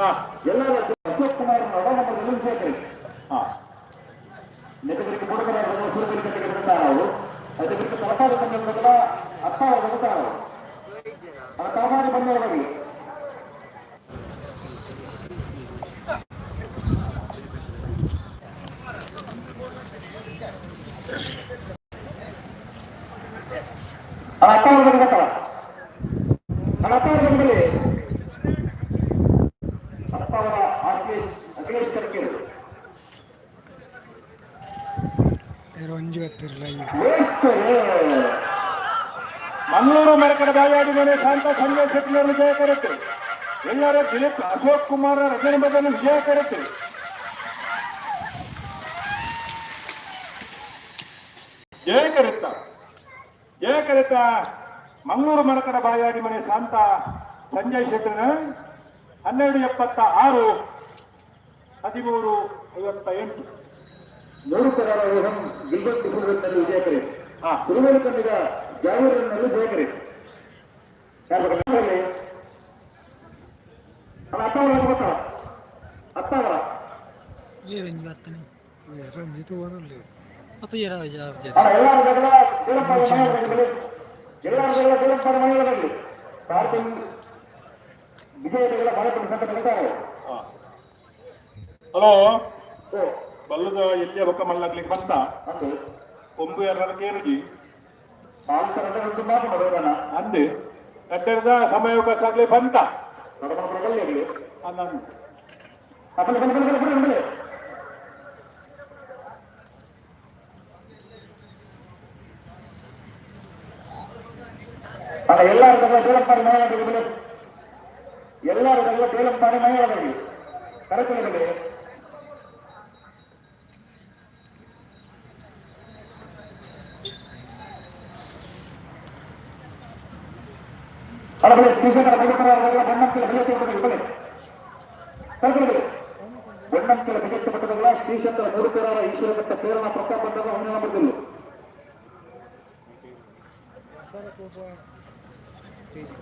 ಎಲ್ಲರ ಅಶೋಕ್ ಕುಮಾರ್ ನಡನಮ್ಮ ವಿಜಯಕರಿ. ನೆಟಗರಿಗೆ ಮೂಡುಗರ ಸುರಬಲಿ ಕಟ್ಟಿಗೆ ಬರ್ತಾರವು. ಅದಕ್ಕೆ ತಲಪಾಡಿ ಬಂದ ಅತ್ತಾವ ಬರ್ತಾರವು. ಆ ತಲಪಾಡಿ ಬಂದವರಿಗೆ ಅತ್ತಾವ ಬರ್ತಾರ. ಅತ್ತಾವ ಬಂದಲ್ಲಿ ಅತ್ತಾವರ ಅಖಿಲೇಶ್ ಅಖಿಲೇಶ್ ಕರ್ಕೇರಿ. ಒಂಜಿ ಬತ್ತಿರಲ್ಲ. ಮಂಗಳೂರು ಮರಕಡ ಬಾಯಾಡಿ ಮನೆ ಶಾಂತ ಸಂಜಯ್ ಶೆಟ್ಟಿನವರು ವಿಜಯ ಕರೆಕ್ಟ್. ಎಲ್ಲರ ದಿಲೀಪ್ ಅಶೋಕ್ ಕುಮಾರ್ ರಜನಿ ಬದಲು ವಿಜಯ ಕರೆಕ್ಟ್. ಜಯ ಕರೆತ್ತ, ಜಯ ಕರೆತ್ತ. ಮಂಗಳೂರು ಮರಕಡ ಬಾಯಾಡಿ ಮನೆ ಶಾಂತ ಸಂಜಯ್ ಶೆಟ್ಟರ್ 12.76, 13.58. 100 ಪದಾರ ರೋಹನ್ ಗಿಲ್ಬರ್ಟ್ ಡಿಸೋಜನ್ನಲ್ಲಿ ವಿಜಯಕರಿ. ತಿರುವೇಲು ಕಣ್ಣಿಗ ಜಾವೀರ್ನಲ್ಲಿ ಜಯಕರಿ. ಅತ್ತಾವರ ಗೊತ್ತಾ? ಅತ್ತಾವರ. ಏ ರಂಜಿ ಬರ್ತಾನೆ. ರಂಜಿತ್ ಓನಲ್ಲ. ಮತ್ತು ಏನಾದ್ರು ಅಣ್ಣ, ಎಲ್ಲರೂ ಜಗಳ ದೇವಪ್ಪ ಮನೆಯೊಳಗೆ, ಎಲ್ಲರೂ ಜಗಳ ದೇವಪ್ಪನ ಮನೆಯೊಳಗಲ್ಲಿ ಭಾರತ ವಿಜಯಗಳ ಭಾರತ ಸಂತ ಬರ್ತಾರೆ. ಹಲೋ. ಓ. ಬಲ್ಲದ ಎಲ್ಲಿಯ ಬೊಕ್ಕ ಮಲ್ಲಗ್ಲಿಕ್ಕೆ ಬಂತ. ಅಂದು. ಒಂಬು ಎರಡರ ಕೇರುಜಿ. ಪಾಲ್ತರ ಒಂದು ಮಾತು ಮಾಡೋಣ. ಅಂದು ಕಟ್ಟಡದ ಸಮಯಾವಕಾಶ ಆಗ್ಲಿ ಬಂತ. ನಡಮಕ್ಕಳಲ್ಲಿ ಆಗಲಿ. ಅಂದಂದು. ಬಲೆ ಬಲೆ ಬಲೆ ಬಲೆ ಬಲೆ. ಅಣ್ಣ, ಎಲ್ಲರೂ ಜಗಳ ದೇವಪ್ಪ ಮನೆಯೊಳಗೆ ಬಲೆ. ಎಲ್ಲರೂ ಜಗಳ ದೇವಪ್ಪ ಮನೆಯೊಳಗೆ ಕರೆಕ್ಟ್ ಬಲೆ. ಅಣ್ಣ, ಬಲೆ ಶ್ರೀಶಂಕರ ಬಡಕರ ಬಣ್ಣಂತಿಲ ಬೆಳೆಯುತ್ತೆ ಬಲೆ. ಕರೆಕ್ಟ್ ಬಲೆ. ಬಣ್ಣಂತಿಲ ಬೆಳೆಯುತ್ತೆ ಪಟ್ಟದಲ್ಲ. ಶ್ರೀಶಂಕರ ಮೂಡುಕರ ಈಶ್ವರ ಭಟ್ಟ ಪ್ರೇರಣಾ ಪ್ರತಾಪ್ ಬಂದಾಗ ಅವನ ನಂಬರ್ದಿಲ್ಲ.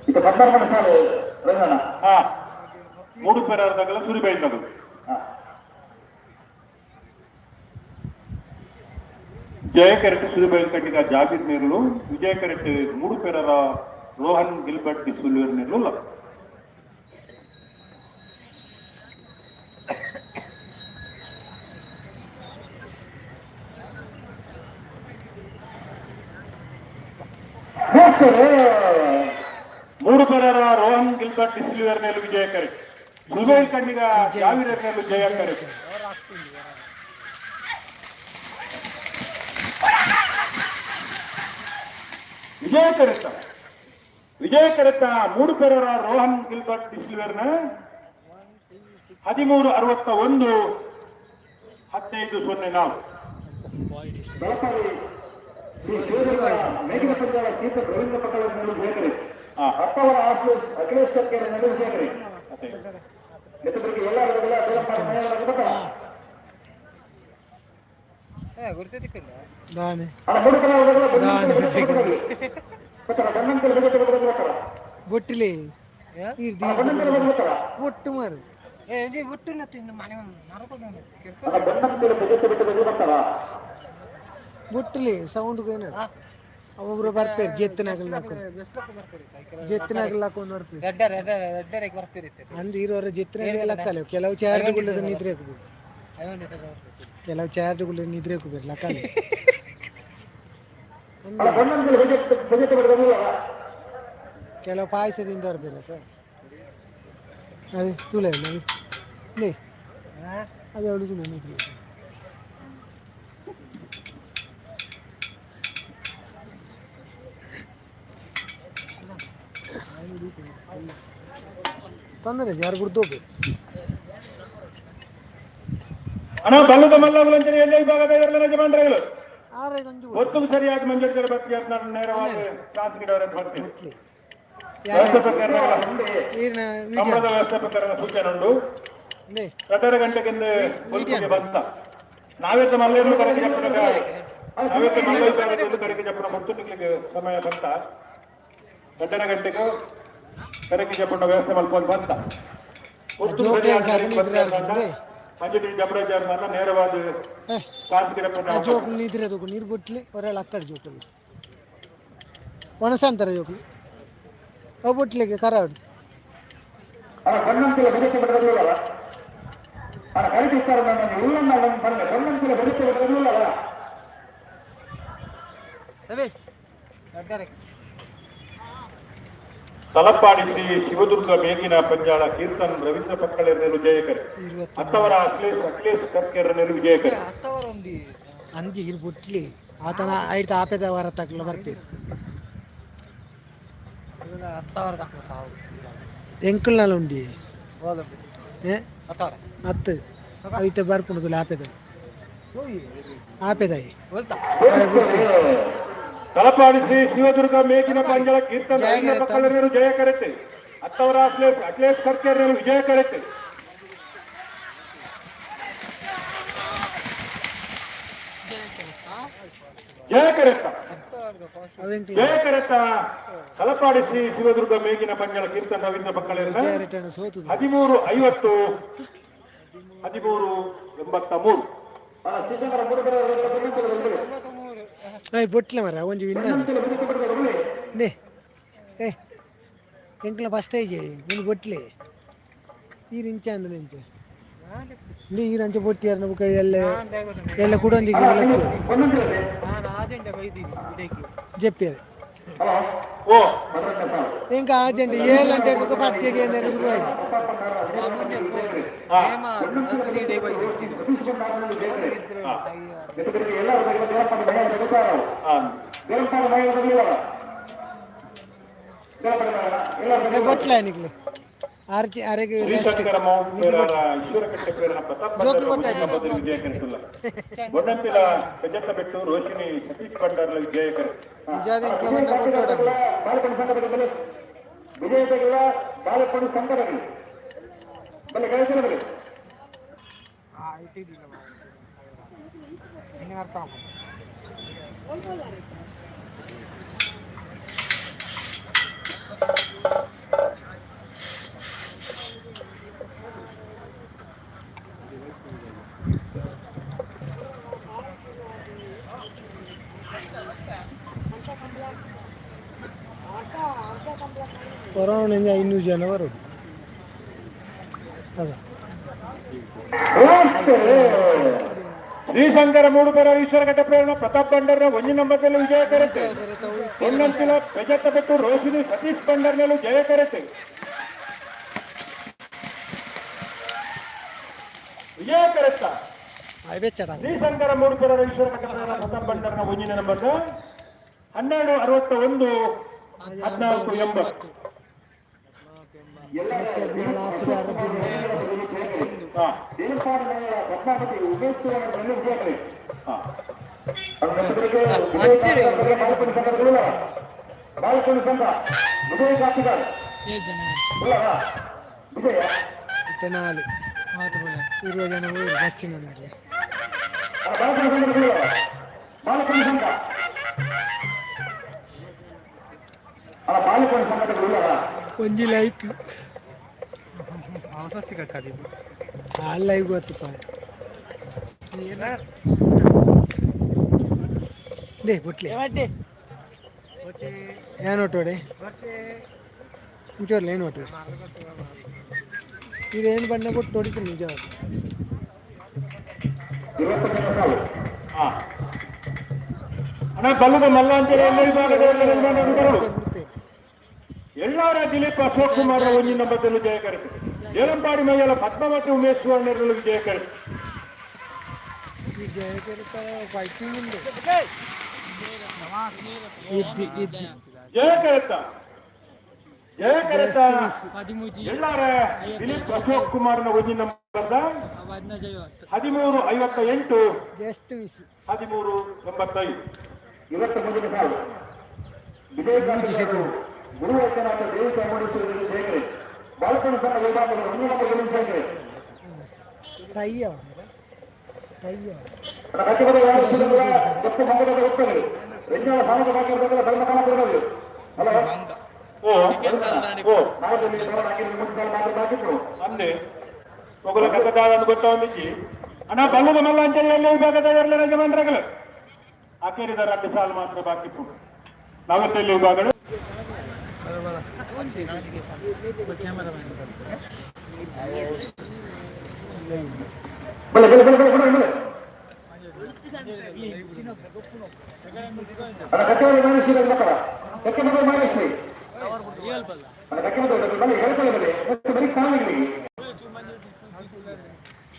ಇದು ಬಂದರ್ ಮನಸ್ಸಾಲು ರಂಗಣ್ಣ. ಹಾ, ಮೂಡು ಪೆರಾರ್ದಾಗಲ ಸುರಿ ಬೆಳೆದದು. ಜಯ ಕರೆಕ್ಟ್ ಸುರಿ ಕಟ್ಟಿದ ಜಾಬೀರ್ ನೀರ್ಲು, ವಿಜಯ ಕರೆಕ್ಟ್ ಮೂಡು ಪೆರರ ರೋಹನ್ ಗಿಲ್ಬರ್ಟ್ ಡಿಸುಲ್ಯೂರ್ ನೀರ್ಲು. ಮೂಡು ಪೆರರ ರೋಹನ್ ಗಿಲ್ಬರ್ಟ್ ಡಿಸುಲ್ಯೂರ್ ನೇಲು ವಿಜಯ ಕರೆಕ್ಟ್. ಸುಬೇಲ್ ಕಣ್ಣಿಗ ಜಾವೀರ್ ನೇಲು ಜಯ ಕರೆಕ್ಟ್. ವಿಜಯ ಕರೆಕ್ಟ್, ವಿಜಯ ಕರೆಕ್ಟ್. ಮೂಡು ಪೆರರ ರೋಹನ್ ಗಿಲ್ಬರ್ಟ್ ಡಿಸಿಲ್ವೇರ್ನ 13.61, 15.04. ಬೆಳಕಾವಿ ಶ್ರೀ ಶಿವದುರ್ಗ ಮೇಘಿನ ಪಂಜಾಳ ಸೀತ ರವೀಂದ್ರ ಪಟೇಲ್ ನಡುವೆ ಜಯಕರಿ. ಅಪ್ಪವರ ಆಶ್ಲೇಷ್ ಅಖಿಲೇಶ್ ಕರ್ಕೇರಿ ನಡುವೆ ಜಯಕರಿ. ಮಿತ್ರರಿಗೆ ಎಲ್ಲರೂ ದೇವಪ್ಪ ಮನೆಯೊಳಗೆ ಬರ್ತಾರ. ದಾನೆ. ಅಣ್ಣ, ಮೂಡು ಬರ್ತಾರ. ಬಣ್ಣಂತಿಲ ಬೆಳೆಯುತ್ತೆ ಬರ್ತಾರ. ಬೊಟ್ಟಿಲಿ. ಬಣ್ಣಂತಿಲ ಬರ್ತಾರ. ಒಟ್ಟು ಮಾರು. ಅಣ್ಣ, ಬಣ್ಣಂತಿಲ ಬೆಳೆಯುತ್ತೆ ಬಿಟ್ಟು ಬರ್ತಾರ. ಬೊಟ್ಟಿಲಿ ಸೌಂಡ್ ಏನು ಒಬ್ರು ಬರ್ತಾರೆ, ಜೆತ್ತನಾಗಲ್ಲ ಹಾಕೊಂಡು, ಜೆತ್ತನಾಗಲ್ಲ ಹಾಕೊಂಡು ಬರ್ತಾರೆ. ಅಂದ್ ಇರೋರ ಜೆತ್ತನಾಗಲ್ಲ ಹಾಕಲ್ಲ. ಕೆಲವು ಚಾರ್ಜ್ಗಳ ನಿದ್ರೆ ಹಾಕಬೇಕು, ಕೆಲವು ಚಾರ್ಜ್ಗಳ ನಿದ್ರೆ ಹಾಕಬೇಕು ಲಕ್ಕಲ್ಲ. ಅಣ್ಣ, ಬಣ್ಣಂತಿಲ ಬೆಳೆಯುತ್ತೆ ಬೆಳೆಯುತ್ತೆ ಬಿಟ್ಟು. ಕೆಲವು ಪಾಯಸದಿಂದ ಬರ್ಬೇಕು. ಅದೇ ತುಳೆ ಅದೇ ನೇ ಅದೇ ಅವಳು ತುಳೆ ನಿದ್ರೆ. ತೊಂದರೆ ಯಾರು ಗುರ್ತು. ಅಣ್ಣ, ಬಲ್ಲದ ಮಲ್ಲಗುಲಂಚನೆ ಎಲ್ಲ ವಿಭಾಗದ ಎಲ್ಲ ಯಜಮಾನರುಗಳು ಆರೆ ಕೊಂಚ. ಒತ್ತು ಸರಿಯಾಗಿ ಮಂಜೂರು ಬಗ್ಗೆ ನಾನು ನೇರವಾಗಿ ಚಾನ್ಸ್ ನೀಡೋರೆ ಅಂತ ಬರ್ತೀನಿ. ಮುಟ್ಲಿ. ವ್ಯವಸ್ಥಾಪಕರ ಈರ್ನ ವಿಡಿಯೋ. ಕಂಬಳದ ವ್ಯವಸ್ಥಾಪಕರ ಸೂಚನೆ ಉಂಟು. ನೇ. 2.5 ಗಂಟೆಗಿಂದ ಬೊಲ್ಪುಗೆ ಬಂತ ನಾವೇತ ಮಲ್ಲೇರು ಕರೆಗೆ ಜಪ್ಪನ, ನಾವೇತ ಮಲ್ಲ ವಿಭಾಗದಲ್ಲಿ ಕರೆಗೆ ಜಪ್ಪನ ಮುಟ್ಟುನಿಕ್ಲಿಗೆ ಸಮಯ ಬಂತ. 2.5 ಗಂಟೆಗೆ ಕರೆಗೆ ಜಪ್ಪನ ವ್ಯವಸ್ಥೆ ಮಲ್ಕೊಂಡು ಬಂತ. ಜೋಕ್ಲೆಗ್ ಸಾಧನೆ ಇದ್ರೆ ಯಾರು ಮಂಜುಟಿ ಜಬರಾಜ್ ನೇರವಾದ ಆ ಜೋಕುಲು ನೀತಿರೆ ತೂಕು ನೀರು ಬುಟ್ಲಿ ಒರೆಳ ಅಕ್ಕಡ ಜೋಕುಲು ಒಣಸಂತಾರೆ ಜೋಕುಲು ಅವು ಬುಟ್ಲಿಗೆ ಕರಾವಡಿ. ಅಲ್ಲ ಬಣ್ಣಂತಿಲ ಬೆದಕ್ಕೆ ಬಿಡೋದಿಲ್ಲವ ಅಲ್ಲ ಕೈಟಿಸ್ತಾರೆ ನನ್ನ ಉಳ್ಳನ್ನ ಬಣ್ಣ ಬಣ್ಣಂತಿಲ ಬೆದಕ್ಕೆ ಬಿಡೋದಿಲ್ಲವ. ತಲಪಾಡಿ ಶ್ರೀ ಶಿವದುರ್ಗ ಮೇಗಿನ ಪಂಜಾಳ ಕೀರ್ತನ್ ರವೀಂದ್ರ ಪಕ್ಕಳೆರನೇಲು ಜಯಕರ್. 20. ಅತ್ತವರ ಅಖಿಲೇಶ್ ಅಖಿಲೇಶ್ ಕರ್ಕೆರನೇಲು ವಿಜಯಕರ್. ಅಂಜಿ ಇರು ಬುಟ್ಲಿ ಆತನ ಐತ ಆಪೆದ ವಾರ ತಕ್ಲ ಬರ್ಪೇರು. ಎಂಕುಲ್ನಾಲ ಉಂಡಿ ಏ ಅತ್ತು ಐತ ಬರ್ಪುಂಡು ಆಪೆದ ಆಪೆದಾಯಿ. ತಲಪಾಡಿ ಶ್ರೀ ಶಿವದುರ್ಗ ಮೇಗಿನ ಪಂಜಾಳ ಕೀರ್ತನ್ ರವೀಂದ್ರ ಪಕ್ಕಳೆರನೇಲು ಜಯಕರತೆ. ಅತ್ತವರ ಅಖಿಲೇಶ್ ಅಖಿಲೇಶ್ ಕರ್ಕೆರನೇಲು ವಿಜಯಕರತೆ. ಜಯಕರತ್ತ. ಅವೆಂಕುಲ್. ಜಯಕರತ್ತ ತಲಪಾಡಿ ಶ್ರೀ ಶಿವದುರ್ಗ ಮೇಗಿನ ಪಂಜಾಳ ಕೀರ್ತನ್ ರವೀಂದ್ರ ಪಕ್ಕಳೆರನ. ರಿಟರ್ನ್ ಸೋತುದು. 13:50, 13:83. ಅಲ್ಲ ಶ್ರೀಶಂಕರ ಮೂಡುಬರ ಬಣ್ಣಂತಿಲ ಬೆದಕ್ಕೆ ಏಯ್ ಬೊಟ್ಲೆ ಮರ ಒಂಜಿ ವಿನ್. ಬಣ್ಣಂತಿಲ ಬೆದಕ್ಕೆ ಬಿಡೋದಿಲ್ಲ. ನೇ ಏ ಎಂಕ್ಲ ಫಸ್ಟ್ ಐಜೆ ಒಂದು ಬೊಟ್ಲೆ ಈರ್ ಇಂಚ ಅಂದ ಇಂಚ ಇಂದು ಈರ್ ಅಂಚ ಬೊಟ್ಟಿ ಯಾರನ್ನ ಬುಕ್ಕ ಎಲ್ಲ ಎಲ್ಲ ಕುಡೊಂದಿಗೆ ಬಣ್ಣಂತಿಲ ಜಪ್ಪಿಯರೆ. ಹಲೋ. ಓ. ಭದ್ರಣ್ಣ ಸಾವು. ಎಂಕ ಆಜೆಂಟ್ ಏಳು ಅಂತ ಹಿಡ್ದು ಪತ್ತಿಗೆ ಏನಾರು ಶುರುವಾಯ್ತು. ಏ ಬೊಟ್ಲೆ ನಿಕ್ಲು ಆರ್ಚಿ ಅರೆಗೆ ರೆಸ್ಟ್. ಶ್ರೀಶಂಕರ ಮೌಂಟ್ ಪೇರಾರ ಈಶ್ವರಕಟ್ಟೆ ಪ್ರೇರಣ ಪ್ರತಾಪ್ ಜೋಕ್ಲು ಭಂಡಾರ ವಿಜಯಕರಿಸುಲ್ಲ. ಬೊಣ್ಣಂಪಿಲ ಗಜತ್ತ ಬೆಟ್ಟು ರೋಹಿಣಿ ಸತೀಶ್ ಭಂಡಾರ್ಲ ವಿಜಯಕರ್. ನಿಜಾದ ಎಂಕ್ಲ ಬಣ್ಣ ಕೊಟ್ಟೋಡ. ವಿಜಯತೆಗಳ ಬಾಲಕೊಂಡು ಸಂಘದಲ್ಲಿ ಬಲೆ ಗಳಿಸಿದ ಬಲೆ. ಕೊರೋನ 500 ಜನ ಬರೋದು ಅಲ್ಲ. ಶ್ರೀಶಂಕರ ಮೂಡುಬರ ಈಶ್ವರಘಟ್ಟ ಪ್ರೇರಣ ಪ್ರತಾಪ್ ಭಂಡಾರ ಒಂಜಿ ನಂಬರ್ದಲ್ಲಿ ವಿಜಯಕರತೆ. ಬೊಣ್ಣಂಪಿಲ ಗಜತ್ತ ಬೆಟ್ಟು ರೋಹಿಣಿ ಸತೀಶ್ ಭಂಡಾರ್ನಲ್ಲೂ ಜಯಕರತೆ. ವಿಜಯಕರತ್ತ. ಆಯ್ಬೆಚ್ಚಡ. ಶ್ರೀಶಂಕರ ಮೂಡುಪುರ ಈಶ್ವರ ಪ್ರತಾಪ್ ಭಂಡಾರನ ಒಂಜಿನ ನಂಬರ್ 12:61, 14:80. ಹಾ. ಪದ್ಮಾವತಿ ಉಮೇಶ್ ವಿಜಯಕರಿ. ಹಾ. ಬಾಲಕೊಂಡು ಸಂಘ ಬಾಲಕೊಂಡು ಸಂಘ ವಿಜಯ ಕಾಪಿಗಾರ್ ವಿಜಯ. ಇತ್ತೆ ನಾಲ್ 20 ಜನ ಹೋಗಿ ಬಚ್ಚಿನದಾಗಲಿ. ಬಾಲಕೊಂಡು ಸಂಘ ಬಾಲಕೊಂಡು ಸಂಘ ಅಲ್ಲ ಬಾಲಕೊಂಡು ಸಂಘದ. ಒಂಜಿ ಲೈಕ್ ಆ ಲೈವ್ ಗೊತ್ತಪ್ಪ they ಬೊಟ್ಲೆ ಏನು ಒಟ್ಟೋಡೆ ಇಂಚೋರ್ಲೆ ಏನು ಒಟ್ಟು ಇದೇನು ಬಣ್ಣ ಕೊಟ್ಟು ಹೊಡಿತೀನಿ ನಿಜವಾಗ. 21 ಸಾಲು. ಹಾ. ಅಣ್ಣ ಬಲ್ಲದ ಮಲ್ಲ ಅಂತೇಳಿ ಎಲ್ಲ ವಿಭಾಗದ ಎಲ್ಲ ನಿರ್ಮಾಣ. ಬಿಡ್ತೇವೆ. ಎಲ್ಲಾರ ದಿಲೀಪ್ ಅಶೋಕ್ ಕುಮಾರ್ ಒಂಜಿ ನಂಬರ್ದಲ್ಲಿ ಜಯಕರಿಸಿ. ಏಲಂಪಾಡಿ ಮೈಯಲ ಪದ್ಮಾವತಿ ಉಮೇಶ್ ಸುವರ್ಣರಲ್ಲಿ ವಿಜಯಕರಿಸಿ. ಈ ಜಯಕರಿತ ಫೈಟಿಂಗ್ ಉಂಡು ಇದ್ದಿ ಇದ್ದಿ. ಜಯಕರತ್ತ ಜಯಕರತ್ತ. ಎಲ್ಲಾರ ದಿಲೀಪ್ ಅಶೋಕ್ ಕುಮಾರ್ನ ಒಂಜಿ ನಂಬರ್ದ 13:58. Just miss. 13:85. 23 ಸಾಲು ವಿಜಯ. ಮೂಜಿ ಸೆಕೆಂಡ್. ಗುರು ವೈದ್ಯನಾಥ ದೇವಿ ಚಾಮುಂಡೇಶ್ವರಿ ಜಯಕರಿ. ಬಾಲಕೊಂಡು ಸಂಘ ವಿಭಾಗದ ಒಂದು ನಂಬರ್ ಜಯಕರಿ. ಟೈ ಅವ ಟೈ ಅವ. ಕಟ್ಟುಕದ ಯಾರು ಗೊತ್ತು ಮಂಗದ ಗೊತ್ತಲ್ಲಿ ವೆಂಜಾಳ ಸಾಮದ ಬಾಕಿ ಧರ್ಮಕಾಲ ಕೊಡೋದು ಅಲ್ಲ. ಓ ಓ ಅಂದೆ ಒಗಲ ಕಥೆದಾದ ಗೊತ್ತಾವಂದಿಜ್ಜಿ ಅಣ್ಣ. ಬಲ್ಲದ ಮಲ್ಲ ಅಂಚೆಯಲ್ಲಿ ವಿಭಾಗದ ಎರಡನೇ ಯಜಮಾನರುಗಳು ಅಕೇರಿದ 2 ಸಾಲು ಮಾತ್ರ ಬಾಕಿ ಇತ್ತು. ನವತ್ತೆಲ್ಲಿ ವಿಭಾಗಗಳು. ಬಲೆ ಬಲೆ ಬಲೆ ಬಲೆ ಬಲೆ ಬಲೆ. ಅಣ್ಣ, ಕಟ್ಟೆಯಲ್ಲಿ ಮೈನಸ್ ಇದೆ ಮಕ್ಕಳ ಕಕ್ಕೆ ಮಗಳು ಮೈನಸ್. ಅಣ್ಣ, ಕಕ್ಕೆ ಮಗಳು ಬಲೆ ಹೇಳ್ಕೊಳ್ಳಿ ಬಲೆ ಮತ್ತೆ ಬರೀ ಕಾಲಿಗಳಿಗೆ.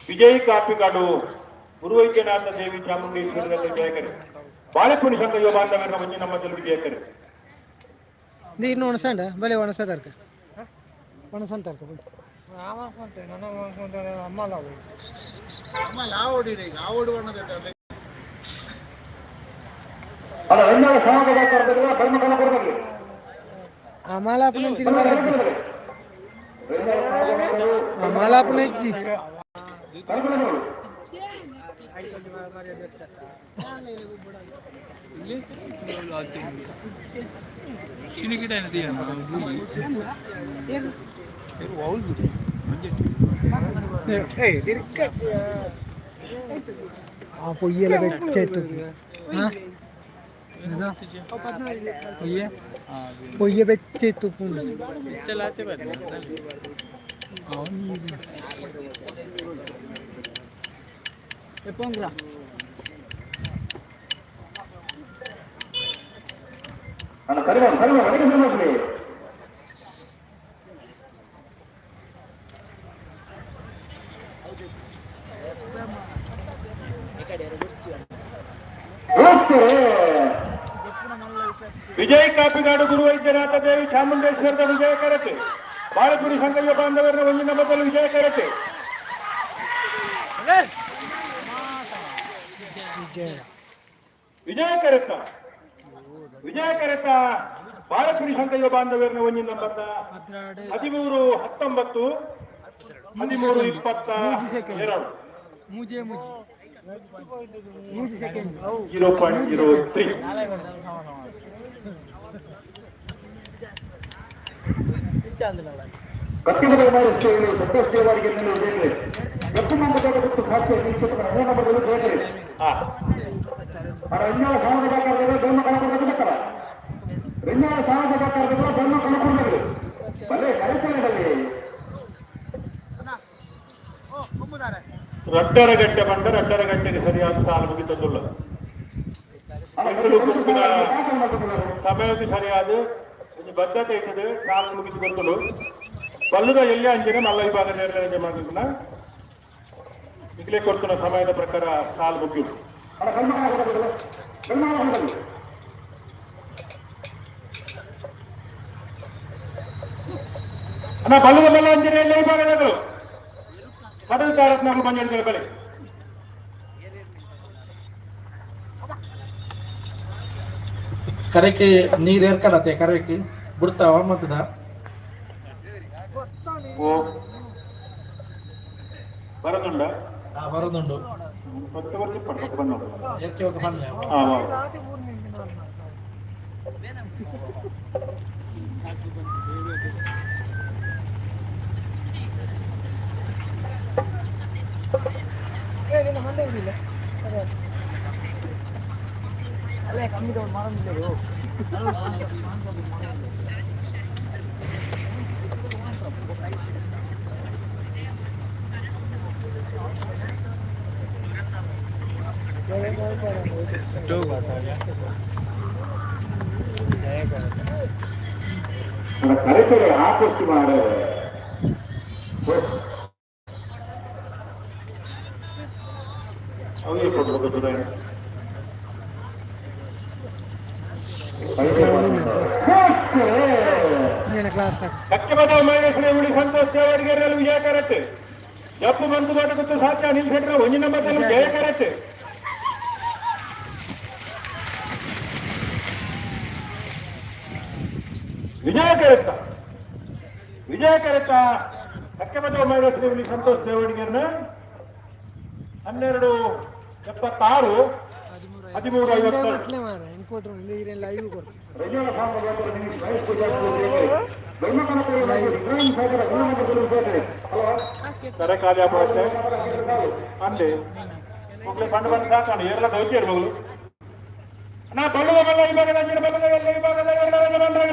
ವಿಜಯ್ ಕಾಪಿಕಾಡು ಗುರುವೈದ್ಯನಾಥ ದೇವಿ ಚಾಮುಂಡೇಶ್ವರಿ ವಿಜಯಕರೆ, ಬಾಳೆಪುಣಿ ಸಂಘ ಯುವ ಬಾಂಧವರ ಮಂಜು ನಮ್ಮ ವಿಜಯಕರೆ. ನೀರು ಒಣಸಂಡ ಬಲೆ ಒಣಸ ತರ್ಕ ಒಣಸಂತ ತರ್ಕ ಬಲೆ. ಅಲ್ಲ, ಎಣ್ಣೆ ಸಮಾಜ ಧರ್ಮ ಕಲ ಕೊಡಬೇಕು. ಅಮಲಾಪನ ಚಿಕ್ಕ ಅಮಲಾಪನ ಇಜ್ಜಿ. ಕಲ್ಪನೆ. ಚಿನಿಕಿಟ. ಆ ಪೊಯ್ಯೆಲ್ಲ ಬೆಚ್ಚ ಇತ್ತು. ಪೊಯ್ಯೆ ಬೆಚ್ಚ ಇತ್ತು. ಅಣ್ಣ, ಕರಿಮ ಕರಿಮ ಹೊರಗೆ ಹೋಗ್ಲಿ. ಹೋಗ್ತಾರೆ. ವಿಜಯ್ ಕಾಪಿಗಾಡು ಗುರುವೈದ್ಯನಾಥ ದೇವಿ ಚಾಮುಂಡೇಶ್ವರದ ವಿಜಯ ಕರತೆ, ಬಾಳೆಪುರಿ ಸಂಘ ಯುವ ಬಾಂಧವರ ಒಂದಿನ ಬದಲು ವಿಜಯ ಕರತೆ. ವಿಜಯ. ವಿಜಯ ಕರೆತ, ವಿಜಯ ಕರೆತ ಬಾಳೆಪುರಿ ಸಂಘ ಯುವ ಬಾಂಧವರನ್ನ ಒಂದಿನ ಬದ್ದ. 13 19, 13 22. ಮೂಜೆ ಮೂಜಿ ಮೂಜಿ ಸೆಕೆಂಡ್. 0.03. ಕಟ್ಟಿದ ಮಾಡಿ ಸಂತೋಷ್ ದೇವರಿಗೆ ವಿಜಯಕರೆ ಎತ್ತು ನಂಬರ್ ಗೊತ್ತು ಸಾಕ್ಷಿ ವೀಕ್ಷಕರ ಮೂರು ನಂಬರ್ಗಳು ಜಯಕರೆ. ರೆಣ್ಣಾಳ ಸಾಮದ ಧರ್ಮ ಕಣಕೊಡ್ಬೇಕು ಬರ್ತಾರ. ರೆಣ್ಣಾಳ ಸಾಮದ ಧರ್ಮ ಕಣಕೊಡ್ಬೇಕು ಬಲೆ ಕರೆತೇನೆ ಬಲೆ. ರಡ್ಡರ ಗಂಟೆ ಬಂದ ರಡ್ಡರ ಗಂಟೆಗೆ ಸರಿಯಾದ ಸಾಲು ಮುಗಿತದುಲ್ಲ. ಎಂಕುಲು ಕುಪ್ಪಿನ ಸಮಯಕ್ಕೆ ಸರಿಯಾದ ಒಂಜಿ ಬದ್ಧತೆ ಇರ್ತದೆ. ಸಾಲು ಮುಗಿದು ಕೊಡ್ತಲು ಬಲ್ಲುದ ಎಲ್ಲಿ ಅಂಜಿನ ಮಲ್ಲ ವಿಭಾಗ ನೇರಳೆ ಮಾಡಿನ ಈಗಲೇ ಕೊಡ್ತನ ಸಮಯದ ಪ್ರಕಾರ ಸಾಲು ಮುಗಿಯುದು. ಅಣ್ಣ, ಧರ್ಮ ಕಣಕೊಡ್ಬೇಕು, ಧರ್ಮ ಕಣಕೊಡ್ಬೇಕು. ಅಣ್ಣ, ಬಲ್ಲುದ ಮಲ್ಲ ಅಂಜಿನ ಎಲ್ಲ ವಿಭಾಗದವರು ಕಡಲ್ ತಾರತ್ನಾಗ ಬಂದಿದ್ದಾರೆ ಬಲೆ. ಕರೆಕ್ಕೆ ನೀರು ಏರ್ಕಡತ್ತೆ, ಕರೆಕ್ಕೆ ಬಿಡ್ತಾವ ಮತ್ತದ. ಓ, ಬರದುಂಡ. ಬರೋದುಂಡು. ಮತ್ತೆ ಬರ್ತಿಪ್ಪಡು ಮತ್ತೆ ಬಂದು. ಏರ್ಕೆ ಹೋಗಿ ಬನ್ನಿ. ಹಾ ವಾ. ಕರೆತರೆ ಆಕೋಸ್ತಿ ಮಾಡ. ಅವನಿಗೆ ಕೊಡ್ಬೇಕು. ಕ್ಲಾಸ್ ತಕ. ಸಖ್ಯಮದ ಮಹೇಶ್ವರಿ ಉಳಿ ಸಂತೋಷ್ ದೇವರಿಗೆ ವಿಜಯ ಕರತ್ತೆ. ಜಪ್ಪು ಬಂದು ಗೊತ್ತು ಸಾಧ್ಯ ಅನಿಲ್ ಶೆಟ್ಟರ್ ಒಂಜಿ ನಂಬರ್ ಜಯ ಕರತ್ತೆ. ವಿಜಯ ಕರೆತ್ತ, ವಿಜಯ ಕರೆತ್ತ ಸಖ್ಯಮದ ಮಹೇಶ್ವರಿ ಉಳಿ ಸಂತೋಷ್ ದೇವಡಿಗೆರ್ನ. 12:76. 13:52. ಬಟ್ಲೆ ಮಾರ ಇಂಕೋಟ್ರು ಈರೇನು ಲೈವ್ ಕೊರ್ಪು. ರೆಂಜಾಳ ಸ್ಥಾನದ ಬಾಕಿಯಾರು ನಿಮಿಷ್ ಮಹೇಶ್ ಪೂಜಾರಿ ಜಯಕರಿ. ಬೆಳ್ಮಕನಪುರ ಇಬ್ರಾಹಿಂ ಸಾಹೇಬರ ಒಂಜಿ ವಿಜಯಕರಿ. ಹಲೋ. ಕರೆ ಖಾಲಿ ಆಪುನಷ್ಟೇ ಅಂದೆ ಮೊಗ್ಲೆ ಪಂಡ ಪಂಡ ಸಾಕಾಂಡು ಏರ್ಲ ದೌತ್ಯರು ಮಗಳು ಅಣ್ಣ. ಬಲ್ಲುವ ಮಲ್ಲ ವಿಭಾಗದ ಅಂಚಿನ ಬಲ್ಲುವ ಎಲ್ಲ ವಿಭಾಗದ ಎಲ್ಲ ಬಂದಾಗ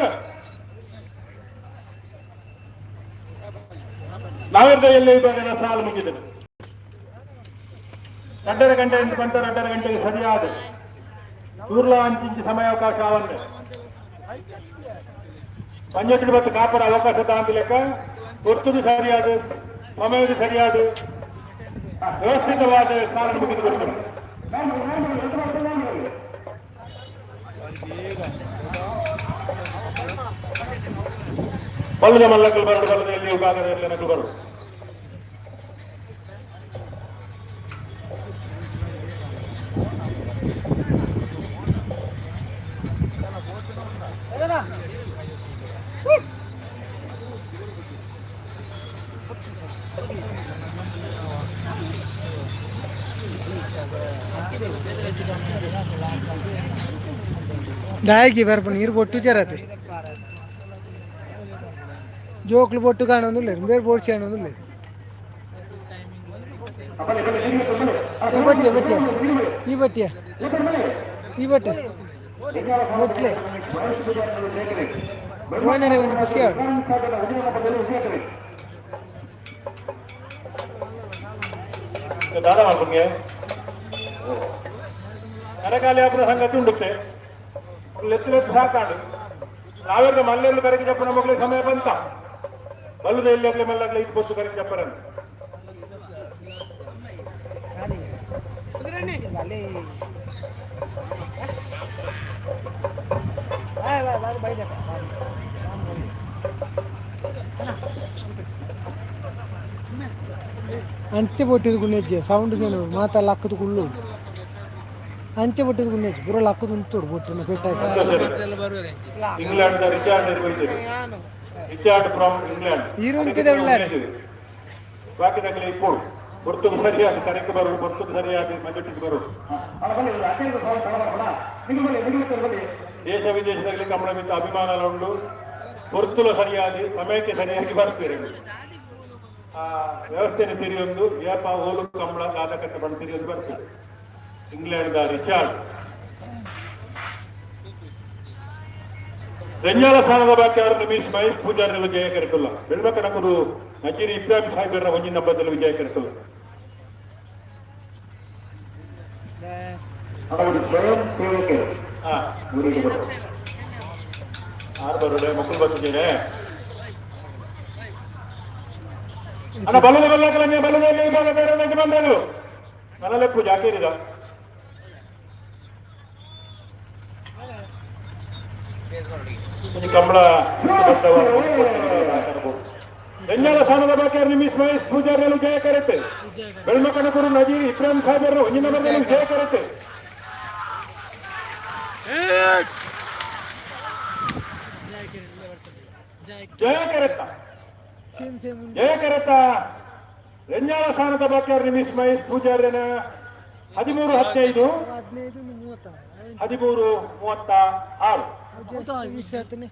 ನಾವಿರ್ದ ಎಲ್ಲಿ ವಿಭಾಗದ ಸಾಲು ಮುಗಿದರು. 2.5 ಗಂಟೆ ಎಂದು ಬಂತ 2.5 ಗಂಟೆಗೆ ಸರಿಯಾದ ತೂರ್ಲ ಅಂಚಿಂಚಿ ಸಮಯಾವಕಾಶ ಆವಂದೆ ಪಂಚೆಟ್ಟು ಬತ್ತು ಕಾಪರ ಅವಕಾಶ ತಾಂತಿ ಲೆಕ್ಕ ಹೊರ್ತುದು ಸರಿಯಾದ ಸಮಯದ ಸರಿಯಾದ ವ್ಯವಸ್ಥಿತವಾದ ಸಾಲನ್ನು ಮುಗಿದು ಕೊಡ್ತಾರೆ. ಬಲ್ಲದ ಮಲ್ಲಕ್ಕಲು ಬರಡು, ಬಲ್ಲದ ಎಲ್ಲಿ ವಿಭಾಗದ ಎಲ್ಲಿ ನಕಲು ಬರಡು. ಡಾಯಗಿ ಬರ್ಪು ನೀರು ಬೊಟ್ಟು ಜರತೆ ಜೋಕ್ಲು ಬೊಟ್ಟು ಕಾಣೊಂದಿಲ್ಲ, ಬೇರೆ ಬೋರ್ಡ್ ಕಾಣೊಂದಿಲ್ಲ. ಬಟ್ಟಿಯ ಬಟ್ಟಿಯ ಈ ಬಟ್ಟಿಯ ಈ ಬಟ್ಟೆ ಬೊಟ್ಲೆ ಓನರೇ ಒಂದು ಖುಷಿ ಆಗ. ದಾದ ಮಾಡ್ಕೊಂಗೆ ಕರಕಾಲಿ ಆಪುನ ಸಂಗತಿ ಉಂಡುತ್ತೆ ಲೆತ್ತು ಲೆತ್ತು ಸಾಕಾಂಡು. ನಾವೆಲ್ಲ ಮಲ್ಲೆಲ್ಲ ಕರೆಗೆ ಜಪ್ಪನ ಮಕ್ಕಳಿಗೆ ಸಮಯ ಬಂತ ಬಲ್ಲದ ಎಲ್ಲಿ ಆಗ್ಲಿ ಮಲ್ಲಾಗ್ಲಿ ಇದು ಬಸ್ಸು ಕರೆಗೆ ಜಪ್ಪರನ್ನು. ಅಂಚೆ ಬೊಟ್ಟಿದ ಗುಣ್ಣೆಜ್ಜೆ ಸೌಂಡ್ ಏನು ಮಾತ ಲಕ್ಕದ ಕುಳ್ಳು ಅಂಚೆ ಬೊಟ್ಟಿದ ಗುಣ್ಣೆಜ್ಜೆ ಪೂರ ಲಕ್ಕದ ಉಂಟು ಬೊಟ್ಟಿನ ಪೆಟ್ಟಾಯ್ತು. ಇಂಗ್ಲೆಂಡ್ the Richard ನಿರ್ವಹಿಸಿದರು. Richard from England. ಈರುಂತಿದೆ ಉಳ್ಳಾರೆ. ಬಾಕಿದಾಗಲೇ ಇಪ್ಪೋಡು ಹೊರ್ತುಗೆ ಸರಿಯಾಗಿ ಕರೆಕ್ಟ್ ಬರೋದು, ಹೊರ್ತುಗೆ ಸರಿಯಾಗಿ ಮಜೆಟ್ಟಿಗೆ ಬರೋದು. ದೇಶ ವಿದೇಶದಲ್ಲಿ ಕಮಲ ಮಿತ್ತ ಅಭಿಮಾನ ಉಂಟು. ಹೊರ್ತುಲ ಸರಿಯಾಗಿ ಸಮಯಕ್ಕೆ ಸರಿಯಾಗಿ ಬರ್ತೀರಿ. ಆ ವ್ಯವಸ್ಥೆಯನ್ನು ತಿರಿಯೊಂದು ಏಪ ಓಲು ಕಂಬಳ ಗಾದಕಟ್ಟೆ ಬಣ್ಣ ತಿರಿಯೊಂದು ಬರ್ತದೆ. England the Richard. ರೆಂಜಾಳ ಸ್ಥಾನದ ಬಾಕಿ ಆರು ಮೀಸ್ ಮಹೇಶ್ ಪೂಜಾರಿ ವಿಜಯ ಕರೆತಲ್ಲ. ಬೆಳ್ಮಕನಕುರು ನಜೀರ್ ಇಬ್ರಾಹಿಂ ಸಾಹೇಬರ ಒಂಜಿನ ಹಬ್ಬದಲ್ಲಿ ವಿಜಯ ಕರೆತಲ್ಲ. ಅವರು ಸ್ವಯಂ ಸೇವಕರು. ಹಾ. ಊರಿಗೆ ಬರೋದು. ಆರು ಬರೋಡೆ ಮಕ್ಕಳು ಬರ್ತಿದ್ದೇನೆ ಅಣ್ಣ. ಬಲ್ಲದ ಬಲ್ಲಕಲ ಬಲ್ಲದ ವಿಭಾಗ ಬೇರೆ ಬಂದರು ನನ್ನಲೆಪ್ಪು ಜಾಕೇರಿದ. ಕಂಬಳ ಬೆಂಜಾಲ ಸ್ಥಾನದ ಬಾಕಿ ನಿಮಿಷ್ ಮಹೇಶ್ ಪೂಜಾರಿಯಲು ಜಯ ಕರೆತೆ. ಬೆಳ್ಮಕನಕುರು ನಜೀರ್ ಇಬ್ರಾಹಿಂ ಸಾಹೇಬರು ಒಂಜಿನ ಬರಲು ಜಯ ಕರೆತೆ. ಜಯ ಕರೆತ. Same same. ಜಯ ಕರೆತ. ರೆಂಜಾಳ ಸ್ಥಾನದ ಬಾಕಿ ನಿಮಿಷ್ ಮಹೇಶ್ ಪೂಜಾರ್ಯನ 13:15. 15 30. 13:36. ಮಿಸ್ ಆತನೆ.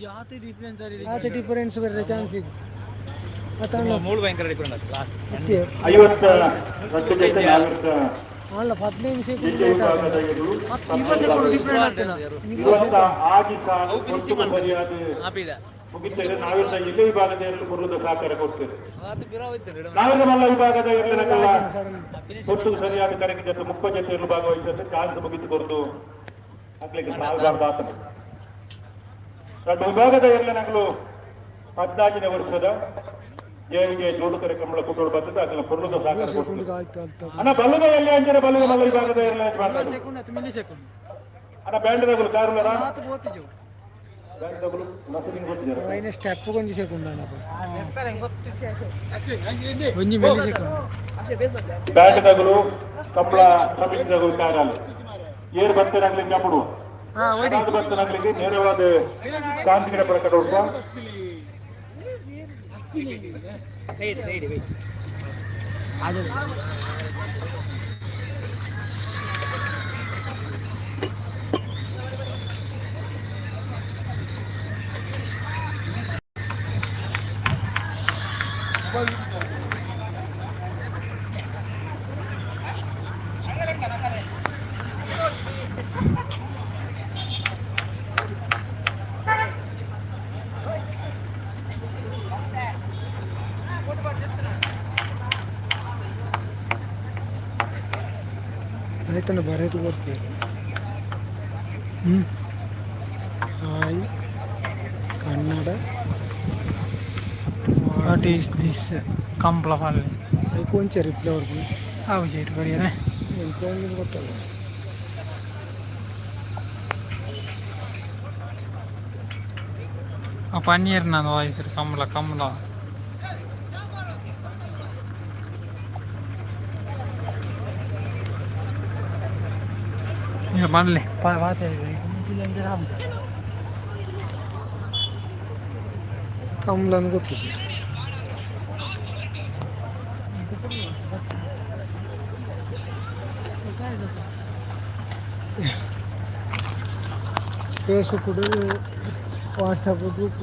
ಜಾತಿ ಡಿಫ್ರೆನ್ಸ್. ಆತ ಡಿಫರೆನ್ಸ್ ಬರ್ರೆ ಚಾನ್ಸ್ ಈಗ. ಮೂಳು ಭಯಂಕರ ಡಿಫರೆಂಟ್ ಆಗ್ತದೆ ಲಾಸ್ಟ್. 52 ಜೊತೆ ನಾಲ್ಕು. ಅಲ್ಲ, 15 ಸೆಕೆಂಡ್. ಎಲ್ಲಿ ವಿಭಾಗದ ಎದುರು 20 ಸೆಕೆಂಡ್ ಡಿಫರೆಂಟ್ ಆಗ್ತದೆ. ಇವತ್ತ ಆಗಿ ಸಾಲು ಹೊತ್ತು ಸರಿಯಾದ ಆಪಿದ. ಮುಗಿತೇವೆ. ನಾವೆಲ್ಲ ಎಲ್ಲಿ ವಿಭಾಗದ ಎರಡು ಕುರುದ ಸಹಕಾರ ಕೊಡ್ತೇವೆ. ಅದು ಬಿರಾವಿತ್ತು. ನಾವೆಲ್ಲ ಮಲ್ಲ ವಿಭಾಗದ ಇರ್ಲಿನಕಲ್ಲ ಹೊತ್ತು ಸರಿಯಾದ ಕರೆಗೆ ಜೊತೆ 30 ಜೊತೆಯನ್ನು ಭಾಗವಹಿಸಿದ್ರೆ ಚಾನ್ಸ್ ಮುಗಿತು ಕೊಡ್ತು ಮಕ್ಕಳಿಗೆ ಸಾಲಬಾರ್ದು ಆತನ. ಎರಡು ವಿಭಾಗದ ಇರ್ಲಿನಗಳು 14ನೇ ವರ್ಷದ ಜೇವಿಗೆ ಜೋಡು ಕರೆ ಕಂಬಳ ಕುಟುಂಬ ಬರ್ತದೆ. ಅದನ್ನ ಪುರ್ಲದ ಸಹಕಾರ ಕೊಡ್ತೇವೆ. ಆಯ್ತು ಅಲ್ತ. ಅಣ್ಣ, ಬಲ್ಲದ ಎಲ್ಲಿ ಅಂತಾರೆ? ಬಲ್ಲದ ಮಲ್ಲ ವಿಭಾಗದ ಇರ್ಲಿ ಮಾತಾಡು. ಸೆಕೆಂಡ್ ಹತ್ತು ಮಿಲಿ ಸೆಕೆಂಡ್. ಅಣ್ಣ, ಬ್ಯಾಂಡ್ ತಗುಲು ಕಾರುಲರ. ಆತು ಬೋತಿಜು. ಬ್ಯಾಂಡ್ ತಗುಲು ನಸಲಿಂಗ್ ಗೊತ್ತಿದ್ದಾರೆ. ಐನ ಸ್ಟೆಪ್ ಕೊಂಚ ಸೆಕೆಂಡ್ ಅಣ್ಣಪ್ಪ. ಒಂಜಿ ಮಿಲಿ ಸೆಕೆಂಡ್. ಬ್ಯಾಂಡ್ ತಗುಲು ಕಂಬಳ ಸಮಿತಿ ತಗುಲು ಕಾರಾಲು ಏರು ಬರ್ತನಾಗ್ಲಿಕ್ಕೆ ಅಪ್ಪಡು ಹಾ ಒಡಿ. ಬರ್ತನಾಗ್ಲಿಕ್ಕೆ ನೇರವಾದ ಶಾಂತಿ ಪ್ರಕಟ ಉಂಟು. Side side wait. ಅದು. ಆಯ್ತಣ್ಣ ಬರೆದು ಕೊಡ್ತೀವಿ. Hi Kannada. What is this Kambala ಪಲ್ಲೆ? ಐಕ್ ಒಂಚೆ ರಿಪ್ಲೈ ಕೊಡ್ತೀನಿ. ಅವು ಜೈಟ್ ಬರೆಯನೆ. ಫೋನ್ ಗೊತ್ತಲ್ಲ. ಆ ಪನ್ನೀರ್ ನಾನು ವಾಯ್ಸ್ ಕಂಬಳ ಕಂಬಳ. ಈಗ ಬನ್ಲಿ ಕಂಬಳನ್ ಗೊತ್ತಿದೆ. Facebook, WhatsApp group.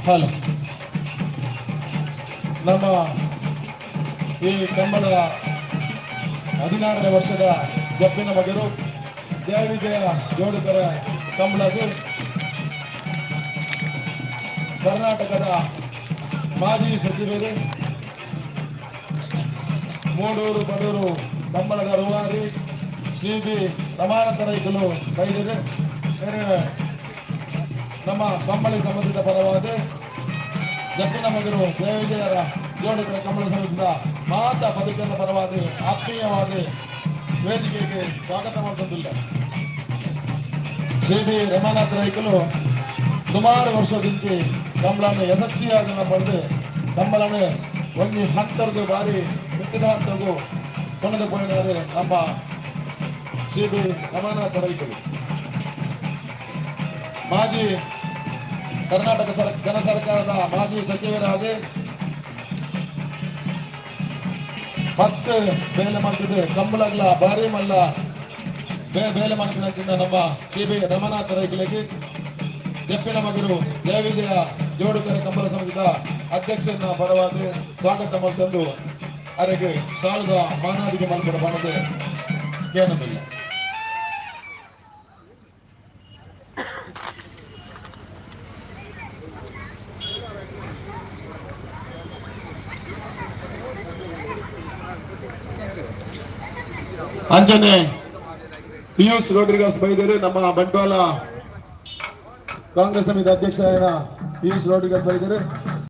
ಹಲೋ, ನಮ್ಮ ಈ ಕಂಬಳದ 16ನೇ ವರ್ಷದ ಜಪ್ಪಿನ ಮಗರು ಜಯವಿಜಯ ಜೋಡಿದರ ಕಂಬಳದು ಕರ್ನಾಟಕದ ಮಾಜಿ ಸಚಿವರು, ಮೂಡೂರು ಬಡೂರು ಕಂಬಳದ ರೂವಾರಿ ಶ್ರೀ ಬಿ ರಮಾನಾಥ ರೈಕಲು ಬೈದಿದೆ. ನಮ್ಮ ಕಂಬಳಿ ಸಂಬಂಧಿತ ಪರವಾದ ಜಪ್ಪಿನ ಮಗರು ಜಯವಿಜಯರ ಜೋಡಿತರ ಕಂಬಳ ಸಮಿತಿಯ ಮಾತ ಪದಕನ ಪರವಾದ ಆತ್ಮೀಯವಾದ ವೇದಿಕೆಗೆ ಸ್ವಾಗತ ಮಾಡುತ್ತಿಲ್ಲ. ಶ್ರೀ ಬಿ ರಮಾನಾಥ ರೈಕಲು ಸುಮಾರು ವರ್ಷದಿಂದ ಕಂಬಳನ್ನು ಯಶಸ್ವಿಯಾಗಿ ಪಡೆದು ಕಂಬಳನ್ನು ಒಂದು ಹಂತರದು ಬಾರಿ ಮಿಕ್ಕಿದ ಹಂತದ್ದು ಕೊಂಡುಕೊಂಡಿದ್ದಾರೆ ನಮ್ಮ ಶ್ರೀ ಬಿ ರಮಾನಾಥ ರೈಕಲು. ಮಾಜಿ ಕರ್ನಾಟಕ ಸರ್ ಘನ ಸರ್ಕಾರದ ಮಾಜಿ ಸಚಿವರಾದ ಮಸ್ತ್ ಬೇಲೆ ಮಾಡ್ತಿದ್ದೆ ಕಂಬಳಗ್ಲ ಭಾರಿ ಮಲ್ಲ ಬೇಲೆ ಮಾಡ್ತಿದ್ದ ನಮ್ಮ ಕೆ ಬಿ ರಮನಾಥ ರೈಕಲಿಗೆ ಜಪ್ಪಿನ ಮಗರು ಜಯವಿಜಯ ಜೋಡುಕರ ಕಂಬಳ ಸಮಿತಿಯ ಅಧ್ಯಕ್ಷನ ಪರವಾಗಿ ಸ್ವಾಗತ ಮಾಡ್ತಂದು ಅವರಿಗೆ ಸಾಲದ ಮಾನಾದಿಗೆ ಮಲ್ಪಡ ಬಣದೆ ಕೇಳಲಿಲ್ಲ. ಅಂಜನೆ ಪಿಯೂಷ್ ರೋಡ್ರಿಗಸ್ ಬೈದರು, ನಮ್ಮ ಬಂಟ್ವಾಳ ಕಾಂಗ್ರೆಸ್ ಸಮಿತಿ ಅಧ್ಯಕ್ಷ ಪಿಯೂಷ್ ರೋಡ್ರಿಗಸ್ ಬೈದರು.